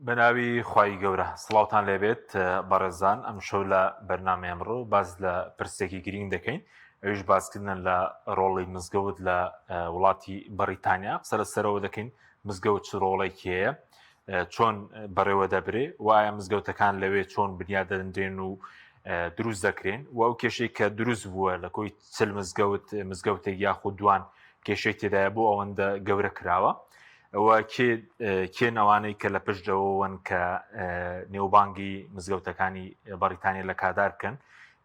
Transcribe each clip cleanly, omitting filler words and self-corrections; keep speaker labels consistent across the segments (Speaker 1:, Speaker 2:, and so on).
Speaker 1: بەناوی خوای گەورە سڵاوتان لێبێت بەڕێزان ئەمشەو لە بەرنامەی ئەمڕۆ باس لە پرسێکی گرنگ دەکەین ئەویش باسکردنە لە ڕۆڵی مزگەوت لە وڵاتی بەڕیتانیا قسە لەسەرەوە دەکەین مزگەوت چ ڕۆڵێکی هەیە چۆن بەڕێوە دەبرێ وایە مزگەوتەکان لەوێ چۆن بنیاد دەدرێن و دروست دەکرێن و ئەو کێشەی کە دروست بووە لە کۆی چل مزگەوت مزگەوتێک یاخود دوان کێشەی تێدایە بۆ ئەوەندە گەورە کراوە و کێ کێن ئەوانەی کە لە پشتەوەن کە نێوبانگی مزگەوتەکانی بەڕیتانیا لە کادار بکەن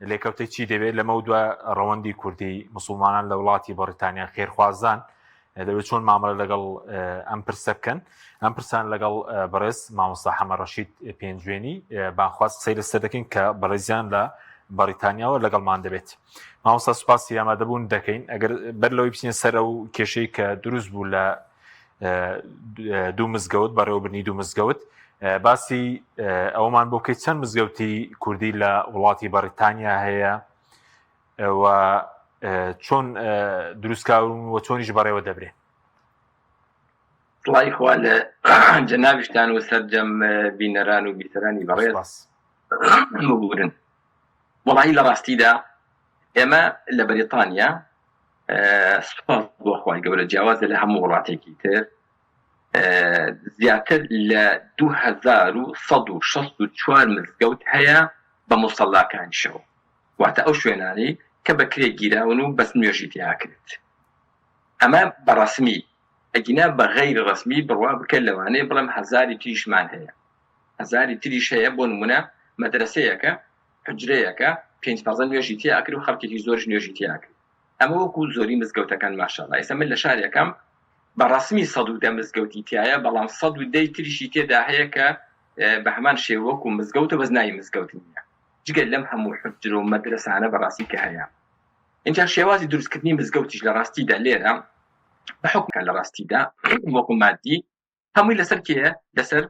Speaker 1: لێکەوتەی چی دەبێت لەمە دوا ڕەوەندی کوردی مسلمانان لە وڵاتی بەڕیتانیا خێرخوازان دەبێت چۆن مامەڵە لەگەڵ ئەم پرسە بکەن ئەم پرسان لەگەڵ بەڕێز مامۆستا حەمە ڕەشید پێنجوێنی بانخواست قسەی لەسەر دەکەین کە بەڕێزیان لە بەڕیتانیاوە لەگەڵمان دەبێت مامۆستا سوپاسی ئامادەبوون دەکەین ئەگەر بەر لەوەی بچینە سەر ئەو کێشەی کە دروست بوو لە دوو مزگەوت بەڕێوەبردنی دوو مزگەوت باسی ئەومان بۆ بکەیت چەند مزگەوتی کوردی لە وڵاتی بەڕیتانیا هەیە و چۆن دروستکراون و چۆنیش بەڕێوە دەبرێن؟
Speaker 2: سڵاوی خوا لە جەنابیشتان و سەرجەم بینەران و بیسەرانی بەڕێز ببورن وەڵی لە ڕاستیدا ئێمە لە بەریتانیا سوپاس بۆ خوای گەورە جیاوازە لە هەموو وڵاتێکی تر زیاتر لە 2164 مزگەوت هەیە بە موسەڵاکانیشەوە واتە ئەو شوێنانەی کە بە کرێ گیراون و بەس نوێژی تیا ئەکرێت ئەمە بە ڕەسمی ئەگینا بە غەیر ڕەسمی بڕوا بکە لەوانەیە بڵێم هەزاری تریشمان هەیە هەزاری تریش هەیە بۆ نمونە مەدرەسەیەکە حجرەیەکە پێنج پازە نوێژی تیا ئەکرێ و خەڵکێکی زۆریش نوێژی تیا ئەکرێ ئەمە وەکو زۆری مزگەوتەکان ماشاءاللە ئێستا من لە شارێکم بە ڕەسمی 110 مزگەوتی تایە بەڵام 110 تریشی تێدا هەیە کە بە هەمان شێوە وەکو مزگەوتە بەس ناوی مزگەوت نییە جگە لەم هەموو حوجرە و مەدرەسانە بەڕاستی کە هەیە ئینجا شێوازی دروستکردنی مزگەوتیش لە ڕاستیدا لێرە بە حکم لە ڕاستیدا وەکو مادی هەمووی لەسەر کێیە لەسەر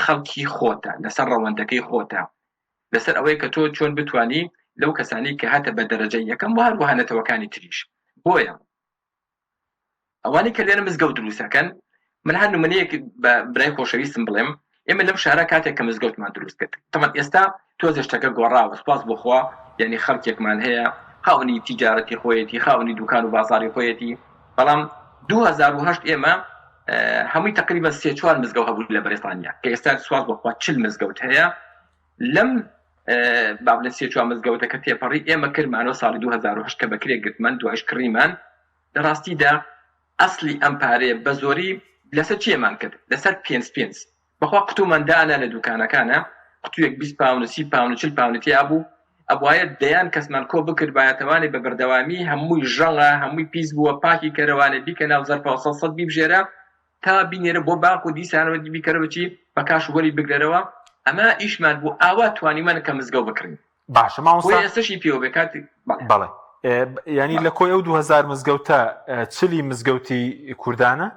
Speaker 2: خەڵکی خۆتە لەسەر ڕەوەندەکەی خۆتە لەسەر ئەوەی کە تۆ چۆن بتانی لەو کەسانی کە هاتە بە دەرەجە یەکەم و هەروەها نەتەوەکانی تریش بۆیە ئەوانەی کە لێرە مزگەوت دروستەکەن من هەر نمونەیەک بە برای خۆشەویستم بڵێم ئێمە لەم شارە کاتێک کە مزگەوتمان دروست کرد تەمان ئێستا تۆزێ شتەکە گۆڕاوە سپاس بۆخوا یعنی خەڵکێکمان هەیە خاوەنی تیجارەتی خۆیەتی خاوەنی دوکان و بازاری خۆیەتی بەڵام 2010 ئێمە هەمووی تقریبا سێ چوار مزگەوت هەبوو لە بەریتانیا کە ئێستا سواز بۆخوا چل مزگەوت هەیە لەم با بڵێن سێ چوار مزگەوتەکە تێپەڕی ئێمە کردمانەوە ساڵی 2010 کە بەکرێ گرتمان دوایش کڕیمان لە ڕاستیدا ئەسلی ئەم پارەیە بە زۆری لەسەر چیمان کرد لەسەر پێنج پێنج بەخوا قوتومان دانا لە دوکانەکانە قوتویەک 20 پاون و 30 پاون و 40 پاونی تیا بوو ئەبوایە دەیان کەسمان کۆ بکردبایەتەوانێ بە بەردەوامی هەمووی ژەڵە هەمووی پیس بووە پاکی کەرەوانێ بیکە ناو زەرفەوە سەد سەد بیبژێرە تا بینێرە بۆ بانک و دیسانەوە بیکەرەوە چی بە کاش وەری بگرەرەوە ئەمە ئیشمان بوو ئاوا توانیمان کە مزگەوت بکڕین
Speaker 1: باشە مامۆستا
Speaker 2: بۆیە ئێستەشی پێوە بێ کاتی
Speaker 1: بەڵێ بەڵێ ینی لە کۆی ئەو 2000 مزگەوتە چلی مزگەوتی کوردانە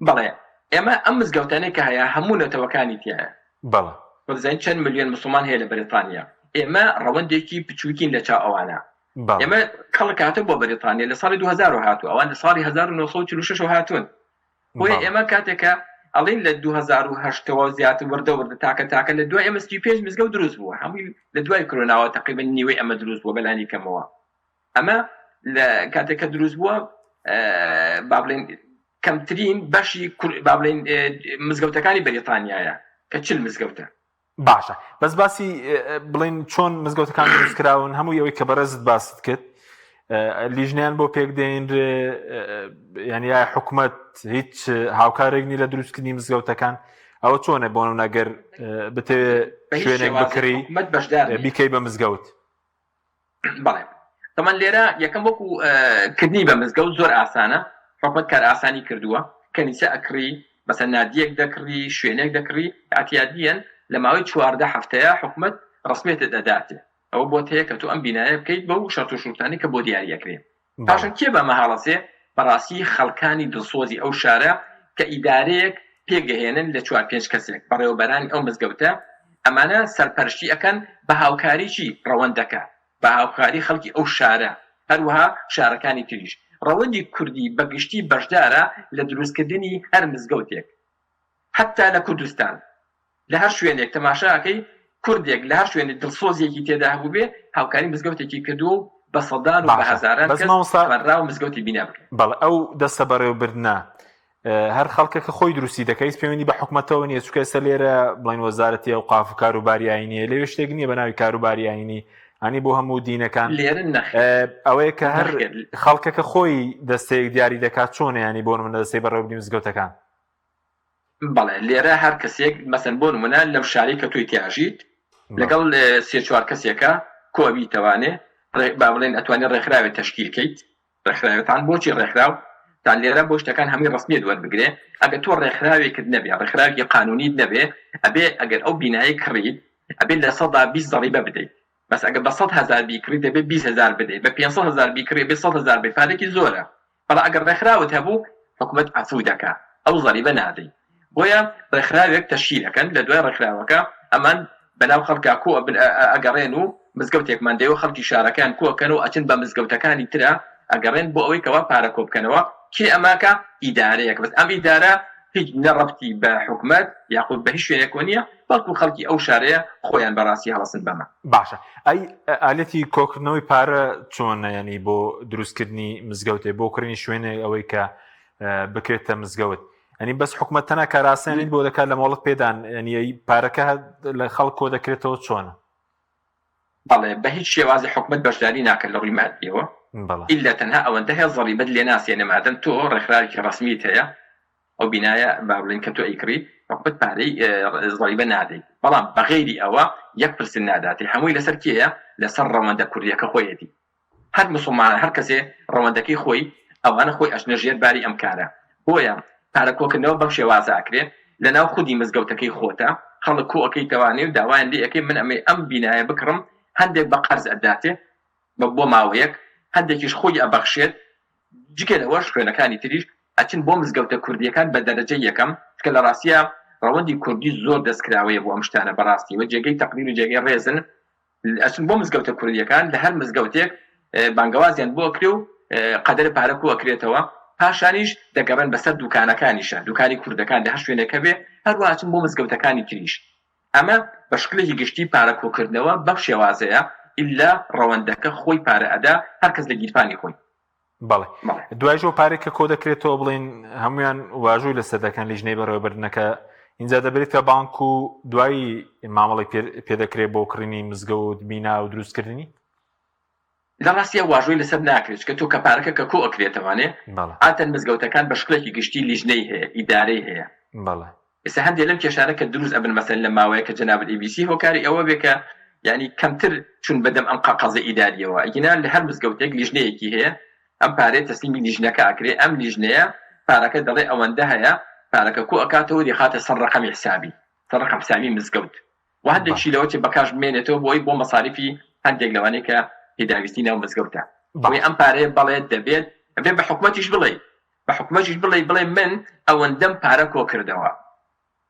Speaker 2: بەڵێ ئێمە ئەم مزگەوتانەی کە هەیە هەموو نەتەوەکانی تایە
Speaker 1: بەڵێ
Speaker 2: وەزانین چەند ملیۆن مسلمان هەیە لە بەریتانیا ئێمە ڕەوەندێکی بچووکین لە چاو ئەوانە ئێمە خەڵک هاتوو بۆ بەریتانیا لە ساڵی 2000 هاتوو ئەوان لە ساڵی 1946 هاتوون بۆیە ئێمە کاتێکە ئەڵین لە 2010ەوە زیاتر وردە وردە تاکە تاکە لە دوای ئێمە 35 مزگەوت دروست بووە هەمووی لە دوای کرۆناوە تقریبا نیوەی ئەمە دروست بووە بەلانی کەمەوە ئەمە لە کاتێک کە دروست بووە با بڵێن کەمترین بەشی با بڵێن مزگەوتەکانی بەریتانیایە کە چل مزگەوتە
Speaker 1: باشە بەس باسی بڵین چۆن مزگەوتەکان دروست کراون هەموو ئەوەی کە بەڕێزت باست کرد لیژنیان بۆ پێک دێنرێ یعنی یا حکومت هیچ هاوکارێک نی لە دروستکردنی مزگەوتەکان ئەوە چۆنە بۆ نەگەر بتەوێ شوێنێک بکری بیکەی بە مزگەوت
Speaker 2: بەڵێ تەمان لێرە یەکەم وەکو کردنی بە مزگەوت زۆر ئاسانە حکومت کار ئاسانی کردووە کەنیسە ئەکڕی مەسەن نادیەک دەکڕی شوێنێک دەکڕی ئەتیادیەن لە ماوەی 14 هەفتەیە حکومت ڕسمێتت ئەداتێ ئەوە بۆت هەیە کە تۆ ئەم بینایە بکەیت بەو شەرت و شروتانی کە بۆ دیاریەکرێ پاشان کێ بەمە هەڵەسێ؟ بەڕاستی خەڵکانی دڵسۆزی ئەو شارە کە ئیدارەیەک پێکئەهێنن لە چوار پێنج کەسێک بەڕێوەبەرانی ئەو مزگەوتە ئەمانە سەرپەرشتی ئەکەن بە هاوکاری چی؟ ڕەوەندەکە بە هاوکاری خەڵکی ئەو شارە هەروەها شارەکانی تریش ڕەوەندی کوردی بە گشتی بەشدارە لە دروستکردنی هەر مزگەوتێک. حەتتا لە کوردستان لە هەر شوێنێک تەماشا ئەکەی کوردێک لە هەر شوێنێک دڵسۆزیەکی تێدا هەبووبێ هاوکاری مزگەوتێکی کردووە و بە سەدان و بە
Speaker 1: باشە
Speaker 2: هەزاران
Speaker 1: بەس
Speaker 2: کەس
Speaker 1: مامۆستا
Speaker 2: توانراوە مزگەوتی بینا بکەن.
Speaker 1: بەڵێ ئەو دەستە بەڕێوەبردنە هەر خەڵکە کە خۆی دروستی دەکە هیچ پەیوەندی بە حکومەتەوە نییە چونکە ئێستا لێرە بڵێن وەزارەتی ئەوقاف و کاروباری ئاینیە لەوێ شتێک نییە بە ناوی کاروباری ئاینی ئەنی بۆ هەموو دینەکان
Speaker 2: لێرە نەخێر
Speaker 1: ئەوەیە کە هەر
Speaker 2: نەخێر
Speaker 1: خەڵکەکە خۆی دەستەیەک دیاری دەکات چۆنە ینی بۆ نمونە دەستەی بەڕێوەبردنی مزگەوتەکان.
Speaker 2: بەڵێ لێرە هەر کەسێک مەسەن بۆ نمونە لەو شارەی کە تۆی تیاژیت لەگەڵ سێ چوار کەسێکە کۆبیتەوانێ با بڵێن ئەتوانێت ڕێکخراوێ تەشکیل کەیت ڕێکخراوێتان بۆچی ڕێکخراو تان لێرە بۆ شتەکان هەمووی ڕسمیت وەربگرێ ئەگەر تۆ ڕێکخراوێکت نەبێ ڕێکخراوێکی قانونیت نەبێ ئەبێ ئەگەر ئەو بینایەی کڕیت ئەبێ 20% زەڕیبە بدەیت بەس ئەگەر بە 100 هەزار بیکڕی دەبێ 20 هەزار بدەیت بە 500 هەزار بیکڕی ئەبێ 100 هەزار بێ پارێکی زۆرە بەڵام ئەگەر ڕێکخراوت هەبوو حکومەت عەفوو دەکا ئەو زەریبە نادەی بۆیە ڕێکخراوێک تەشکیل ئەکەن لە دوای ڕێکخراوەکە ئەمان بەناو خەڵکا کۆ ئەبن ئەگەڕێن و مزگەوتێکمان دەوێ خەڵکی شارەکەیان کۆ ئەکەن و ئەچن بە مزگەوتەکانی ترا ئەگەڕێن بۆ ئەوەی کەوا پارە کۆ بکەنەوە کێ ئەماکا ئیدارەیەک بەس ئەم ئیدارە هیچ نە ڕەبتی بە حکومەت یاخود بە هیچ شوێنێکەوە نییە بەڵکو خەڵکی ئەو شارەیە خۆیان بەڕاستی هەڵەسن بەمە.
Speaker 1: باشە ئەی ئالەتی کۆکردنەوەی پارە چۆنە ینی بۆ دروستکردنی مزگەوتێ بۆ کڕینی شوێنێک ئەوەی کە بکرێتە مزگەوت ئەنی بەس حکومەت تەنها کاراسانیت بۆ دەکات لە مۆڵەت پێدان ینی پارەکە لە خەڵک کۆ دەکرێتەوە چۆنە؟
Speaker 2: بەڵێ بە هیچ شێوازی حکومەت بەشداری ناکات لە ڕووی مادیەوە ئیلا تەنها ئەوەندە هەیە زەڕیبەت لێ ناسێنێ مادەم تۆ ڕێکخراوێکی ڕەسمیت هەیە ئەو بینایە با بڵێین کە تۆ ئەیکڕی حکومەت پارەی زەڕیبە نادەیت بەڵام بە غەیری ئەوە یەک پرست ناداتێ هەمووی لەسەر کێیە لەسەر ڕەوەندە کوردیەکە خۆیەتی هەر مسوڵمانان هەر کەسێ ڕەوەندەکەی خۆی ئەوانە خۆی ئەچنە ژێر باری ئەم کارە بۆیە پارە کۆکردنەوە بەم شێوازە ئەکرێ لەناو خودی مزگەوتەکەی خۆتە خەڵک کۆ ئەکەیتەوانێ و داوایان لێ ئەکەی من ئەمەی ئەم بینایە بکڕم هەندێک بە قەرز ئەداتێ بە بۆ ماوەیەک هەندێکیش خۆی ئەبەخشێت جگە لەوەش شوێنەکانی تریش ئەچن بۆ مزگەوتە کوردیەکان بە دەرەجەی یەکەم چونکە لە ڕاستیا ڕەوەندی کوردی زۆر دەستکراوەیە بۆ ئەم شتانە بەڕاستی و جێگەی تەقدیر و جێگەی ڕێزن ئەچن بۆ مزگەوتە کوردیەکان لە هەر مزگەوتێک بانگەوازیان بۆ ئەکرێ و قەدەر پارە کۆ ئەکرێتەوە پاشانیش دەگەڕێن بەسەر دوکانەکانیشە دوکانی کوردەکان لە هەر شوێنێک هەبێ هەروە ئەچن بۆ مزگەوتەکانی تریش ئەمە بە شکلێکی گشتی پارە کۆکردنەوە بەم شێوازەیە ئیلا ڕەوەندەکە خۆی پارە ئەدا هەر کەس لە گیرفانی خۆی.
Speaker 1: بەڵێ دوایش ئەو پارەی کە کۆ دەکرێتەوە بڵێن هەمویان واژووی لەسەر دەکەن لیژنەی بەڕێوەبردنەکە اینجا دەبرێتە بانک و دوایی مامەڵی پێ دەکرێت بۆ کڕینی مزگەوت بینا و دروستکردنی
Speaker 2: لە ڕاستیا واژۆی لەسەر ناکرێت چونکە تۆ کە پارەکە کە کۆ ئەکرێتەوانێ عادەتەن مزگەوتەکان بە شکڵێکی گشتی لیژنەی هەیە ئیدارەی هەیە
Speaker 1: بەڵێ.
Speaker 2: ئێستا هەندێ لەم کێشانە کە دروست ئەبن مەسەلەن لەم ماوەیە کە جەنابت ئەی بی سی هۆکاری ئەوە بێ کە یانی کەمتر چون بەدەم ئەم قەقەزە ئیداریەوە ئەگینا لە هەر مزگەوتێک لیژنەیەکی هەیە ئەم پارەیە تەسلیمی لیژنەکە ئەکرێ ئەم لیژنەیە پارەکە دەڵێ ئەوەندە هەیە پارەکە کۆ ئەکاتەوە دیخاتە سەر ڕەقەمی حسابی سەر ڕەقەم حسابی مزگەوت و هەندێکشی لەوە چێ بە کاش بمێنێتەوە بۆی بۆ مەساریفی هەندێک لەوانەی کە پێداویستی ناو مزگەوتە بۆیە ئەم پارەیە بەڵێ دەبێت ئەبێ بە حکومەتیش بڵێ بە حکومەتیش بڵێ بڵێ من ئەوەندەم پارە کۆ کردەوە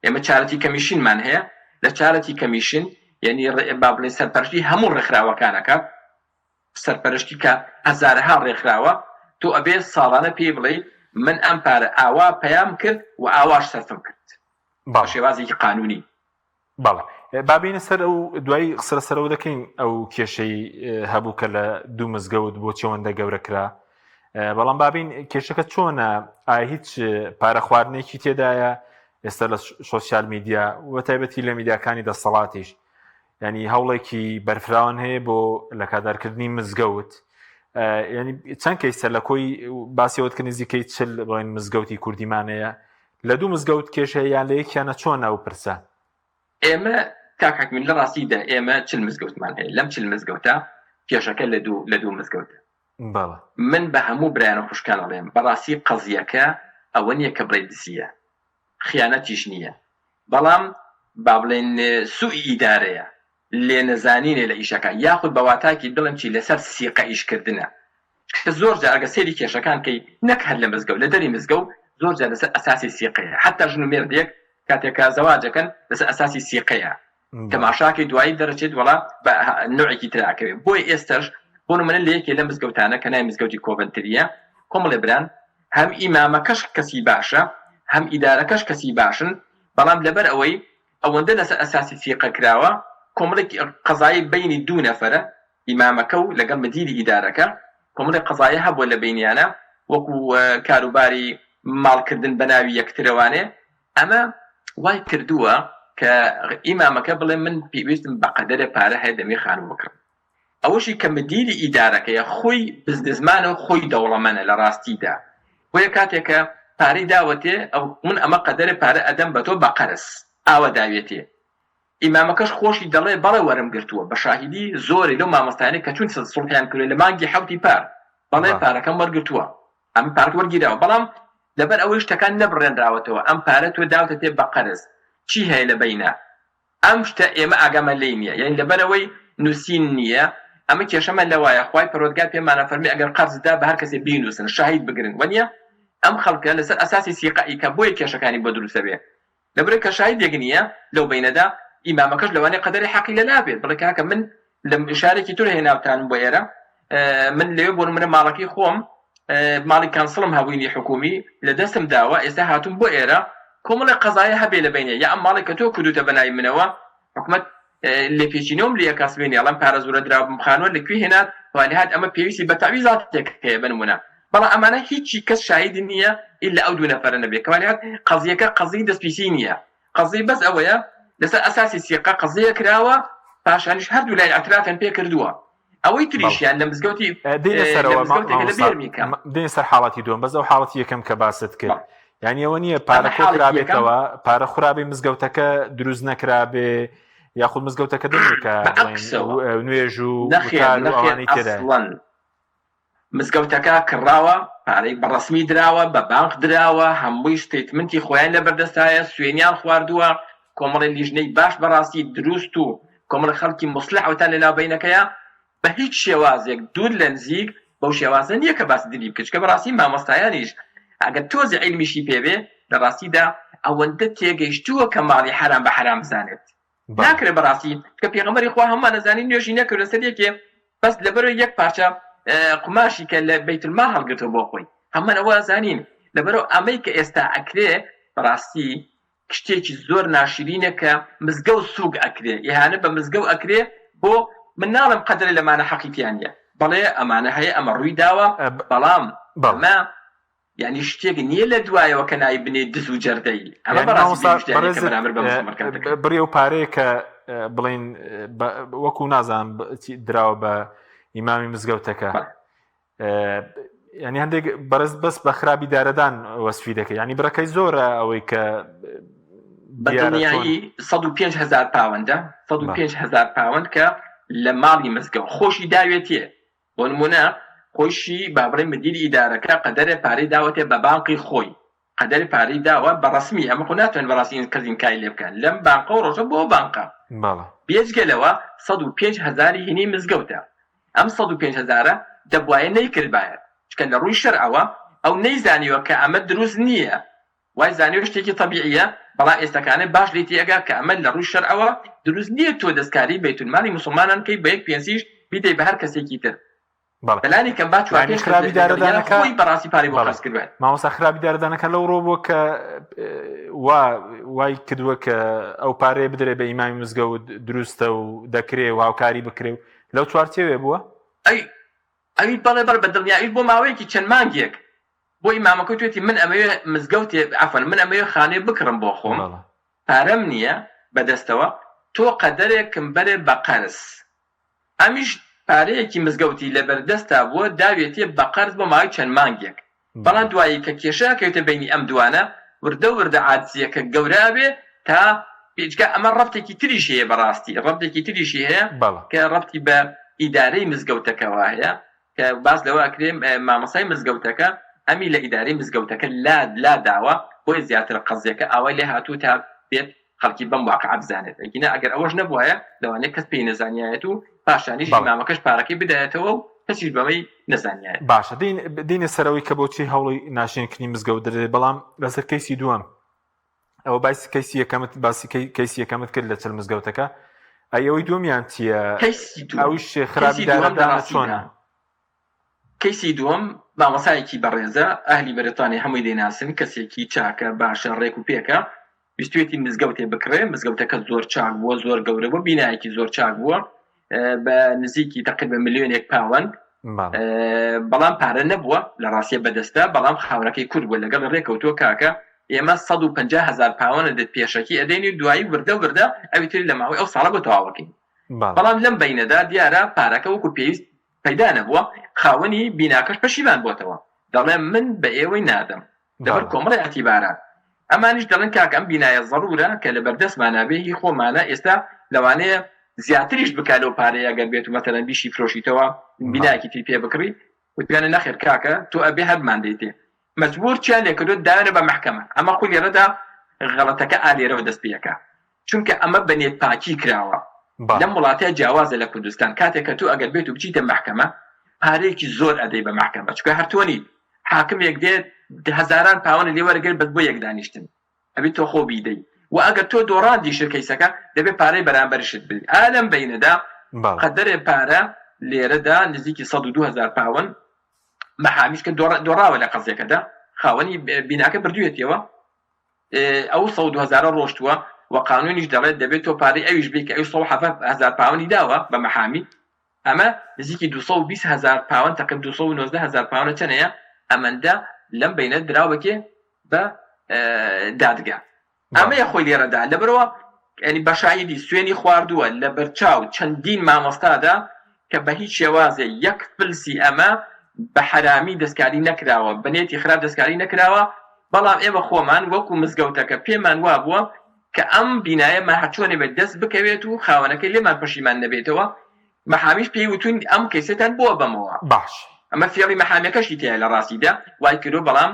Speaker 2: ئێمە charity commission مان هەیە لە charity commission یعنی با بڵێ سەرپەرشتی هەموو ڕێکخراوەکانەکە سەرپەرشتی کە هەزارەها ڕێکخراوە تۆ ئەبێ ساڵانە پێی بڵێ من ئەم پارە ئاوا پەیام کرد و ئاواش سەرفم کرد بە شێوازێکی قانونی.
Speaker 1: بەڵێ با بێینە سەر ئەو دوایی قسە لەسەرەوە دەکەین ئەو کێشەی هەبوو کە لە دوو مزگەوت بۆ چێوەندە گەورە کرا بەڵام بابین کێشەکە چۆنە ئایا هیچ پارە خواردنێکی تێدایە ئێستا لە social media و تایبەتی لە میدیاکانی دەسەڵاتیش ینی هەوڵێکی بەرفراوان هەیە بۆ لە کادارکردنی مزگەوت ینی چەند کەیسە لە کۆی باسیەوەت کە نزیکەی چل بڵێن مزگەوتی کوردیمانەیە لە دوو مزگەوت کێشەیە یان لە یەکیانە چۆنە ئەو پرسە؟
Speaker 2: ئێمە کاک حەکمین لە ڕاستیدا ئێمە 40 مزگەوتمان هەیە لەم 40 مزگەوتە کێشەکە لە دوو لە دوو مزگەوتە
Speaker 1: بەڵێ.
Speaker 2: من بە هەموو برایان و خوشکان ئەڵێم بەڕاستی قەزیەکە ئەوە نییە کە بڵێی دزییە خیانەتیش نییە بەڵام با بڵێین سوئی ئیدارەیە لێنەزانینە لە ئیشەکە یاخود بە واتاکی بڵێم چی لەسەر سیقە ئیشکردنە چونکە زۆر جار ئەگەر سەیری کێشەکان کەی نەک هەر لە مزگەوت لە دەری مزگەوت زۆر جار لەسەر ئەساسی سیقەیە حەتا ژن و مێردێک کاتێک کە زەواجەکەن لەسەر ئەساسی سیقەیە تەماشاکەی دوایی دەرەچێت وەڵا بە نوعێکی تر ئەکەوێ بۆیە ئێستەش بۆ نمونە لە یەکێ لە مزگەوتانە کە ناوی مزگەوتی کۆڤنتریە کۆمەڵێ بران هەم ئیمامەکەش کەسی باشە هەم ئیدارەکەش کەسی باشن. بەڵام لەبەر ئەوەی ئەوەندە لەسەر ئەساسی سیقە کراوە کۆمەڵێک قەزای بەینی دوو نەفەرە ئیمامەکە و لەگەڵ مدیری ئیدارەکە کۆمەڵێک قەزایە هەبووە لە بەینیانە وەکو کاروباری ماڵکردن بە ناوی یەکترەوانێ ئەمە وای کردووە کە ئیمامەکە بڵێ من پێویستم بە قەدەرێ پارە هەیە دەمێ خانوو بکڕم ئەوەشی کە مدیری ئیدارەکەیە خۆی بزنسمانە و خۆی دەوڵەمەنە لە ڕاستیدا بۆیە کاتێک کە پارەی داوەتێ ئەو من ئەمە قەدەرێ پارە ئەدەم بە تۆ بە قەرز ئاوا داوێتێ ئیمامەکەش خۆشی دەڵێ بەڵێ وەرم گرتووە بە شاهیدی زۆرێ لەو مامۆستایانەی کە چوون سوڵحیان کردووە لە مانگی حەوتی پار بەڵێ پارەکەم وەرگرتووە ئەم پارەکە وەرگیراوە بەڵام لەبەر ئەوەی شتەکان نەبڕێنراوەتەوە ئەم پارە تۆ داوتەتێ بە قەرز چی هەیە لە بەینا ئەم شتە ئێمە ئاگامان لێی نییە یانی لەبەرئەوەی نووسین نییە ئەمە کێشەمان لەوایە خوای پەروەردگار پێمانە فەرمی ئەگەر قەرز دا بە هەر کەسێ بینووسن شاهید بگرن وەنیە ئەم خەڵکە لەسەر ئەساسی سیقە ئیکا بۆیە کێشەکانی بۆ دروستە بێ لەبەرئەوەی کە شاهیدێک نییە لەو بەینەدا ئیمامەکەش لەوانەیە قەدەری حەقی لەلا بێت بڵێ کاکە من لە شارێکی تر هێناوتانم بۆ ئێرە من لەوێ بۆ نمونە ماڵەکەی خۆم ماڵی council م هەبووینی حکومی لە دەستم داوە ئێستا هاتووم بۆ ئێرە کۆمەڵێک قەزایە هەبێ لە بینێ یا ئەم ماڵێک کە تۆ کردوتە بەناوی منەوە حکومت لێپێچینەوەم لێ ئەکا سبەینێ ئەڵێم پارە زۆرە دراوە بم خانووە لە کوێ هێنات والیهات ئەمە پێویستی بە تەعویزاتێک هەیە بە نمونە بەڵام ئەمانە هیچی کەس شاهید نییە ئیلا ئەو دوو نەفەرە نەبێ کەوالیهات قەزیەکە قەزیی دەستپیسی نییە قەزی بەس ئەوەیە لەسەر ئەساسی سیقە قەزیە کراوە پاشانیش هەردوو لای ئەترافیان پێ کردووە ئەوەی تریشیان لە مزگەوتی
Speaker 1: دێنە سەرەوە دێن سەر حاڵەتی دووەم بەس ئەو حاڵەتی یەکەم کە باست کرد یعنی ئەوە نییە پارە کۆکرابێتەوە پارە خرابی مزگەوتەکە دروست نەکرابێ یاخود مزگەوتەکە دەمێکە نوێژ و ئەوانەی تێدا
Speaker 2: مزگەوتەکە کڕاوە، پارەی بە ڕەسمی دراوە، بە بانق دراوە، هەمووی statement ی خۆیان لە بەردەستایە، سوێنیان خواردووە، کۆمەڵێ لیژنەی باش بەڕاستی دروست و کۆمەڵێ خەڵکی موسڵح ئەوتان لە ناو بەینەکەیە، بە هیچ شێوازێک دوور لە نزیک بەو شێوازە نییە کە باسی دلی بکەی، چونکە بەڕاستی مامۆستایانیش ئەگەر تۆزێ عیلمیشی پێ بێ لە ڕاستیدا ئەوەندە تێگەیشتووە کە ماڵی حەرام بە حەرام بزانێت. ناکرێت بەڕاستی کە پێغەمبەری خوا هەموومان ئەزانین نوێژی نەکرد لەسەر یەکێ بەس لەبەر یەک پارچە قوماشی کە لە بەیت المال هەڵگرتووە بۆ خۆی هەموومان ئەوە ئەزانین لەبەرەوە ئەمەی کە ئێستا ئەکرێ بەڕاستی شتێکی زۆر ناشرینە کە مزگەوت سووک ئەکرێ ئیهانە بە مزگەوت ئەکرێ بۆ من ناڵێم قەدرێ لەمانە حەقی تیا نییە بەڵێ ئەمانە هەیە ئەمە ڕووی داوە بەڵام ئەمە یانی شتێک نییە لە دوایەوە کە ناوی بنێی دز و جەردەیی ئەمە
Speaker 1: یانی
Speaker 2: بەڕاستی
Speaker 1: مامۆستا
Speaker 2: بێ ویژدانیە کە
Speaker 1: بەڕێزت
Speaker 2: بەرامبەر بە موسڵمانەکان دەکرێت.
Speaker 1: بڕی ئەو پارەیە کە بڵێین وەکو نازانم دراوە بە ئیمامی مزگەوتەکە
Speaker 2: بەڵێ.
Speaker 1: ینی هەندێک بەرز بەس بە خراپی دارەدان وەسفی دەکەی ینی بڕەکەی زۆرە ئەوەی کە
Speaker 2: بە
Speaker 1: دیارە چۆن
Speaker 2: دڵنیایی 105 هەزار پاوەندە 105 هەزار پاوەند کە لە ماڵی مزگەوت خۆشی داوێتێ بۆ نموونە خۆیشی با بڵێین مدیری ئیدارەکە قەدەرێ پارەی داوەتێ بە بانقی خۆی قەدەرێ پارەی داوە بە ڕەسمی ئەمە خۆ ناتوانین بەڕاستی کەس ئینکاری لێ بکا لەم بانقەوە ڕۆژە بۆ بانقە
Speaker 1: بەڵێ.
Speaker 2: بێجگە لەوە 105 هەزاری هینی مزگەوتە ئەم 105 هەزارە دەبوایە نەیکردبایە چونکە لە ڕووی شەرعەوە ئەو نەیزانیوە کە ئەمە دروست نییە وای زانیوە شتێکی تەبیعیە بەڵام ئێستاکانە باش لێی تێئەگا کە ئەمە لە ڕووی شەرعەوە دروست نیە تۆ دەستکاری بەیتولمالی موسڵمانان بکەی بە یەک پێنسیش بیدەی بە هەر کەسێکی تر
Speaker 1: بەڵێ
Speaker 2: بەلانی کەم با چوار
Speaker 1: یانی
Speaker 2: پێنج کەس
Speaker 1: خراپی
Speaker 2: لەگەڵیا
Speaker 1: دارەدانەکە
Speaker 2: خۆی بەڕاستی پارەی بۆ
Speaker 1: بەڵێ
Speaker 2: خەرج کردبێت.
Speaker 1: مامۆستا خراپی دارەدانەکە لەو ڕووە بووە کە وا وای کردووە کە ئەو پارەیە بدرێ بە ئیمامی مزگەوت دروستە و دەکرێ و هاوکاری بکرێ و لەو چوارچێوێ بووە؟
Speaker 2: ئەی ئەوی بەڵێ بەڵێ بە دڵنیاییش بۆ ماوەیەکی چەند مانگێک بۆ ئیمامەکە وتوێتی من ئەمەوێ مزگەوتێ عەفوەن من ئەمەوێ خانوێ بکڕم بۆ خۆم
Speaker 1: بەڵێ.
Speaker 2: پارەم نییە بە دەستەوە تۆ قەدەرێکم بەرێ بە قەرز ئەمیش پارەیەکی مزگەوتی لەبەر دەستا بووە داوێتێ بە قەرز بۆ ماوەی چەند مانگێک بەڵام
Speaker 1: بەڵێ.
Speaker 2: دوایی کە کێشە ئەکەوێتە بەینی ئەم دوانە وردە وردە عاجزیەکە گەورە ئەبێ تا بێجگە ئەمە ڕەبتێکی تریشی هەیە بەڕاستی ڕەبتێکی تریشی هەیە
Speaker 1: بەڵێ.
Speaker 2: کە ڕەبتی بە ئیدارەی مزگەوتەکەوە هەیە کە باس لەوە ئەکرێ مامۆستای مزگەوتەکە ئەمی لە ئیدارەی مزگەوتەکە لا لاداوە بۆیە زیاتر قەزیەکە ئاوای لێ هاتوو تا بێت خەڵکی بەم واقعە بزانێت ئەگینا ئەگەر ئەوەش نەبوایە لەوانەیە کەس پێی نەزانیایەت و پاشانیش
Speaker 1: بەڵێ.
Speaker 2: ئیمامەکەش پارەکەی بدایەتەوە و کەسیش بەمەی نەزانیایەت.
Speaker 1: باشە دێین دێینە سەرەوەی کە بۆچی هەوڵی ناشرینکردنی مزگەوت دەدرێت بەڵام لەسەر کەیسی دووەم ئەوە باسی کەیسی یەکەمت باسی کەیسی یەکەمت کرد لە چل مزگەوتەکە ئەی ئەوەی دووەمیان چییە
Speaker 2: کەیسی دووەم
Speaker 1: ئەوش خراپی
Speaker 2: کەیسی دووەم لە
Speaker 1: دارەدانە
Speaker 2: ڕاستیدا
Speaker 1: چۆنە
Speaker 2: کەیسی دووەم مامۆسایەکی بەڕێزە ئەهلی بەریتانیا هەمووی دەیناسن کەسێکی چاکە باشە ڕێک و پێکە. ویستوێتی مزگەوتێ بکڕێ، مزگەوتەکە زۆر چاک بووە، زۆر گەورە بووە، بینایەکی زۆر چاک بووە بە نزیکی تقریبا ملیۆنێک پاوەند، بەڵام پارە نەبووە لە ڕاستیە بەدەستە، بەڵام خاوەنەکەی کورد بووە لەگەڵ ڕێکەوتووە کاکە ئێمە 150 هەزار پاوەنە دەت پێشەکی ئەدەین و دوایی وردە وردە ئەوی تری لە ماوەی ئەو ساڵە بۆ تەواوەکەین. بەڵام لەم بەینەدا دیارە پارەکە وەکو پێویست پەیدا نەبووە، خاوەنی بیناکەش پەشیمان بۆتەوە دەڵێ من بە ئێوەی نادەم لەبەر کۆمەڵی ئیعتیبارات. ئەمانیش دەڵێن کاکە ئەم بینایە زەڕورە کە لەبەردەستمانا بێ هی خۆمانە ئێستا لەوانەیە زیاتریش بکا لەو پارەیە گەر بێت و مەسەلەن بیشی فرۆشیتەوە بینایەکی تری پێ بکڕی. وتویانە نەخێر کاکە تۆ ئەبێ هەر بماندەیتێ. مەجبور چیان لێکردوە داوێنە بە مەحکەمە. ئەمە خۆی لێرەدا غەڵەتەکە ئا لێرەوە دەست پێ ئەکا. چونکە ئەمە بە نێت پاکی کراوە. لەم وڵاتە جیاوازە لە کوردستان کاتێک کە تۆ ئەگەر بێت و بچیتە مەحکەمە پارەیەکی زۆر ئەدەی بە مەحکەمە چونکە هەر تۆ نیت حاکمێک دێت هەزاران پاوەنە لێ وەرەگرێت بەس بۆ یەک دانیشتن ئەبێت تۆ خۆ بیدەی و ئەگەر تۆ دۆڕاندیشت کەیسەکە دەبێت پارەی بەرامبەرشت بدەی ئا لەم بەینەدا قەدەرێ پارە لێرەدا نزیکی 102 هەزار پاوەن مەحامیش کە دۆڕاوە لە قەزیەکەدا خاوەنی بیناکە بردوێتیەوە ئەو 102 هەزارە ڕۆشتووە و قانونیش دەڵێت دەبێت تۆ پارەی ئەویش بی کە ئەو 107 هەزار پاوەنی داوە بە مەحامی ئەمە نزیکی 220 هەزار پاوەن تەقریب 219 هەزار پاوەنە چەنەیە ئەمەندە لەم بەینە دراوە بە کێ بە دادگا ئەمەیە خۆی لێرەدا لەبەرەوە ینی بە شاهیدی سوێنی خواردووە لە بەرچاو چەندین مامۆستادا کە بە هیچ شێوازێ یەک فلسی ئەمە بە حەرامی دەستکاری نەکراوە بە نێتی خراپ دەستکاری نەکراوە بەڵام ئێمە خۆمان وەکو مزگەوتەکە پێمان وابووە کە ئەم بینایەمان هەرچۆنێ بێت دەست بکەوێت و خاوەنەکەی لێمان پەشیمان نەبێتەوە، مەحامیش پێی وتوین ئەم کەیسەتان بۆ ئەبەمەوە.
Speaker 1: باش.
Speaker 2: ئەمە فێڵی مەحامیەکەشی تیایە لە ڕاستیدا وای کردوە بەڵام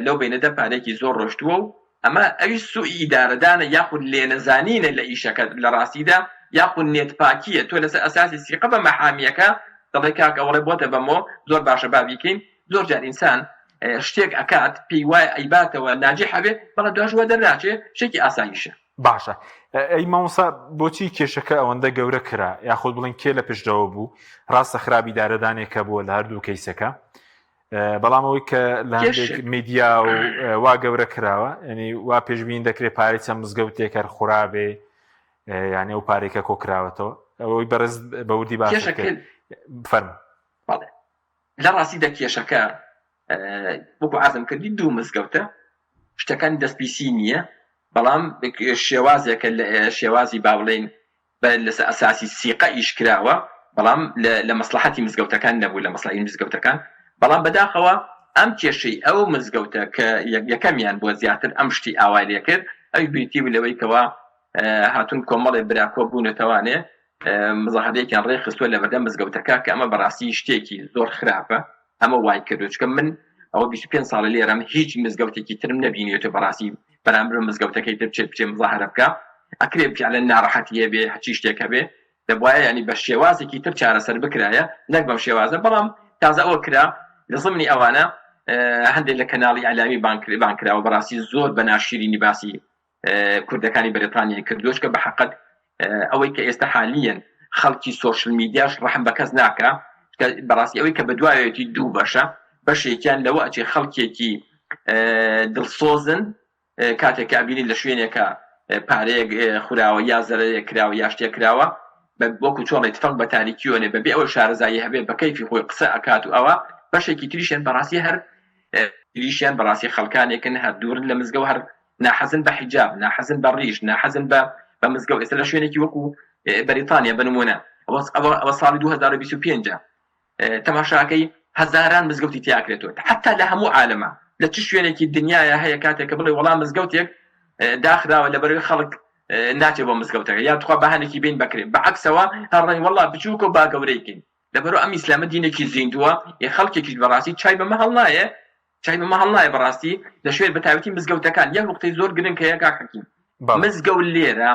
Speaker 2: لەو بەینەدا پارەیەکی زۆر ڕۆشتووە و ئەمە ئەویش سوئی ئیدارەدانە یاخود لێنەزانینە لە ئیشەکە لە ڕاستیدا یاخود نێت پاکیە تۆ لەسەر ئەساسی سیقە بە مەحامیەکە دەڵێ کاکە ئەوەڵێ بۆتە بەمەوە زۆر باشە با بیکەین زۆر جار ئینسان شتێک ئەکات پێی وایە ئەیباتەوە ناجح ئەبێ بەڵام دواش وا دەرناچێ شتێکی ئاساییشە.
Speaker 1: باشە ئەی مامۆستا بۆچی کێشەکە ئەوەندە گەورە کرا یاخود بڵێن کێ لە پشتەوە بوو ڕاستە خراپی دارەدانێکە بووە لە هەردوو کەیسەکە بەڵام ئەوەی کە لە هەندێک میدیا و وا گەورە کراوە ینی وا پێشبین دەکرێت پارەی چەند مزگەوتێک هەر خورابێ یعنی ئەو پارێکە کۆ کراوەتەوە ئەوەی بەڕێز بەوردی باس فەرموو
Speaker 2: بەڵێ لە ڕاستیدا کێشەکە وەکو عەرزم کردی دوو مزگەوتە شتەکان دەستپیسی نییە بەڵام شێوازێکە لە شێوازی با بڵێین لەسەر ئەساسی سیقە ئیش کراوە بەڵام لە مەسلحەتی مزگەوتەکان نەبوو لە مەسلحی مزگەوتەکان بەڵام بەداخەوە ئەم کێشەی ئەو مزگەوتە کە یەکەمیان بووە زیاتر ئەم شتی ئاوای لێکرد ئەوی بریتی بوو لەوەی کەوا هاتون کۆمەڵێ براکۆ بوونەتەوانێ مزاهرەیەکیان ڕێکخستووە لە بەردەم مزگەوتەکە کە ئەمە بەڕاستی شتێکی زۆر خراپە ئەمە وای کردو چکە من ئەوە 25 ساڵە لێرەم هیچ مزگەوتێکی ترم نەبینیێتەوە بەڕاستی بەرامبەر مزگەوتەکەی تر بچێت بچێ مزاهرە بکە ئەکرێ فعلا ناڕەحەتی هەبێ هەچی شتێک هەبێ دەبواە ینی بە شێوازێکی تر چارەسەر بکرایە نەک بەم شێوازە بەڵام تازە ئەوە کرا لە زمنی ئەوانە هەندێک لە کەناڵی ئەلامی بانکراوە بەڕاستی زۆر بە ناشیرینی باسی کوردەکانی بەریتانیای کردووە چکە بە حەقەت ئەوەی کە ئێستا حالیەن خەڵکی سۆشل میدیاش ڕەحم بە کەس ناکا بەڕاستی ئەوەی کە بەدوایەتی دوو بەشە بەشێکیان لەوە ئەچێ خەڵکێکی دڵسۆزن کاتێک کە ئەبینی لە شوێنێکە پارەیەک خوراوە یا زەرەرێک کراوە یا شتێک کراوە وەکو چۆڵی تفەنگ بە تاریکیۆنێ بەبێ ئەوەی شارەزایی هەبێ بە کەیفی خۆی قسە ئەکات و ئەوە بەشێکی تریشیان بەڕاستی هەر تریشیان بەڕاستی خەڵکانێکن هەر دوورن لە مزگەوت هەر ناحەزن بە حیجاب، ناحەزن بە ڕیش، ناحەزن بە بە مزگەوت، ئێستا لە شوێنێکی وەکو بەریتانیا بە نموونە ئەوە ئەوە ساڵی 2025 تەماشاکەی هەزاران مزگەوتی تیاکرێتەوە حتا لە هەموو عالەمە لە چ شوێنێکی دنیاە هەیە کاتێک کە بڵێ وەڵام مزگەوتێک داخراوە لەبەرەوەی خەڵک ناچێ بۆ مزگەوتەکە یا تخوا بەهانێکی بین بەکرێ بەعکسەوە هەڕێن وەڵا بچووکە و با گەورەیکەین لەبەرو ئەم ئیسلامە دینێکی زیندووە ێ خەڵکێکیش بەڕاستی چای بەمە هەڵنایێ چای بەمە هەڵنایێ بەڕاستی لە شوێن بەتایبەتی مزگەوتەکان یەک نوقتەی زۆر گرنگ هەیە کاک حەکیم
Speaker 1: بەڵێ.
Speaker 2: مزگەوت لێرە